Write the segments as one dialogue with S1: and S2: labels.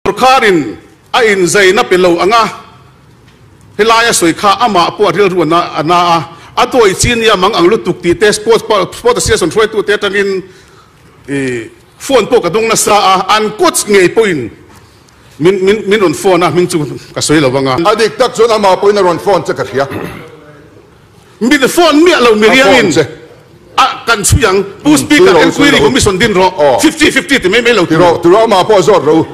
S1: Sorkarin a inzaina pe lo ang a, helai a sawi kha amah pawh a rilru a na a, a dawi chi nia mang ang lutuk tih te Sports Sport Association hruaitute atangin phone pawh ka dawng nasa a, an coach ngei pawhin min min min rawn phone a, hming chu ka sawi lo ang a.
S2: A dik tak chuan amah pawhin a rawn phone che ka hria.
S1: Min phone miah lo miriangin a kan chhui ang. Pu Speaker, Enquiry Commission din rawh. 50 50 ti mai mai lo tur.
S2: Tiro amah pawh zawt rawh u.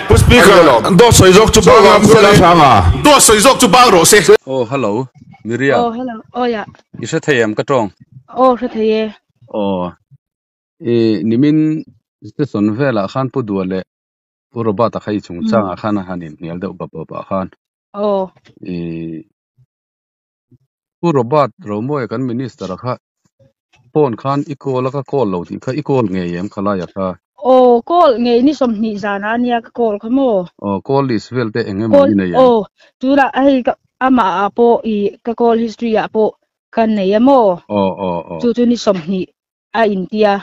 S3: Pu Speaker, dawt sawi zawk chu bang ang sela hrang a.
S1: Dawt sawi zawk chu bang rawh se.
S4: Aw hello Miriam.
S5: Aw hello aw ya.
S4: I hre thei em ka tawng?
S5: Aw hre thei e.
S4: Aw i nimin station velah khan Pu Dua leh Pu Robert-a kha i chungchangah khan a han inhnial deuh bap bap ah khan.
S5: Aw.
S4: I Pu Robert Romawia kan Minister a kha phone khan i call a ka call lo tih kha i call ngei em khalai a kha?
S5: Aw call ngei ni 20 zan a nia ka call kha maw?
S4: Aw call list vel te eng emaw i nei em?
S5: Aw tunah hei ka amah ah pawh i ka call history ah pawh ka nei a maw?
S4: Aw aw aw.
S5: Chu chu ni 20 a intia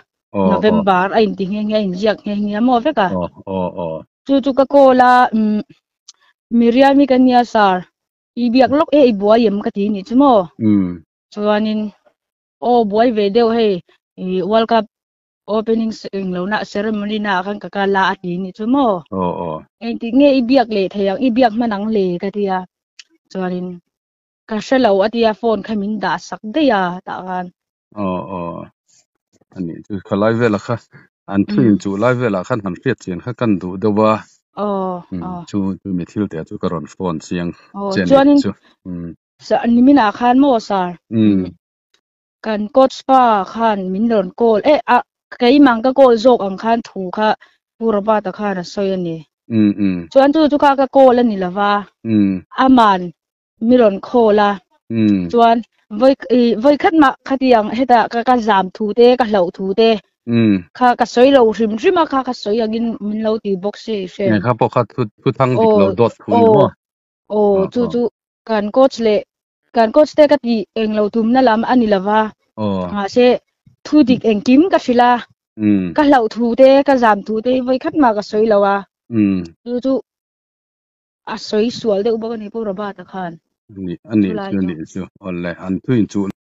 S5: November a inti nghe nghe a inziak nghe nghe a maw vek a?
S4: Aw aw aw.
S5: Chu chu ka call a umm Miriam-i ka nia sir I biak lawk e i buai em ka ti nih chu maw? Chuanin aw buai ve deuh hei i World Cup opening eng lo na ceremony na ah khan ka kal a a ti nih chu maw? Engtik nge i biak leh thei ang i biak hman ang le ka ti a. Chuanin ka hre lo a tia phone kha min dah sak daih a tah khan.
S4: Aw aw ani chu khalai vela kha an thu in chuh lai velah khan han hriat chian kha kan duh deuh a.
S5: Aw aw.
S4: Chu chu mi thil te chu ka rawn phone chiang
S5: Aw
S4: che ni
S5: chuanin
S4: chu.
S5: Nimin ah khan maw sir kan coach pa khan min rawn call e a keimah ka call zawk ang khan thu kha Pu Robert-a khan a sawi a ni. Chuan chu chu kha ka call a ni lova aman mi rawn call a chuan vawi vawi khat mah khatiang hetah ka ka zam thu te ka hlauh thu te kha ka sawi lo hrim hrim a kha ka sawi angin min lo ti bawk si hre
S4: Nge kha pawh kha thu thu thang dik lo dawt thu ni maw?
S5: Aw chu chu kan coach leh kan coach te ka ti eng lo tumna lam a ni lova mahse thu dik engkim ka hrilh a ka hlauh thu te ka zam thu te hi vawi khat mah ka sawi lo a chu chu A sawi sual deuh bawk a ni Pu Robert-a khan.
S4: Ani, ani chu, ani chu. Awle, an thuin chu.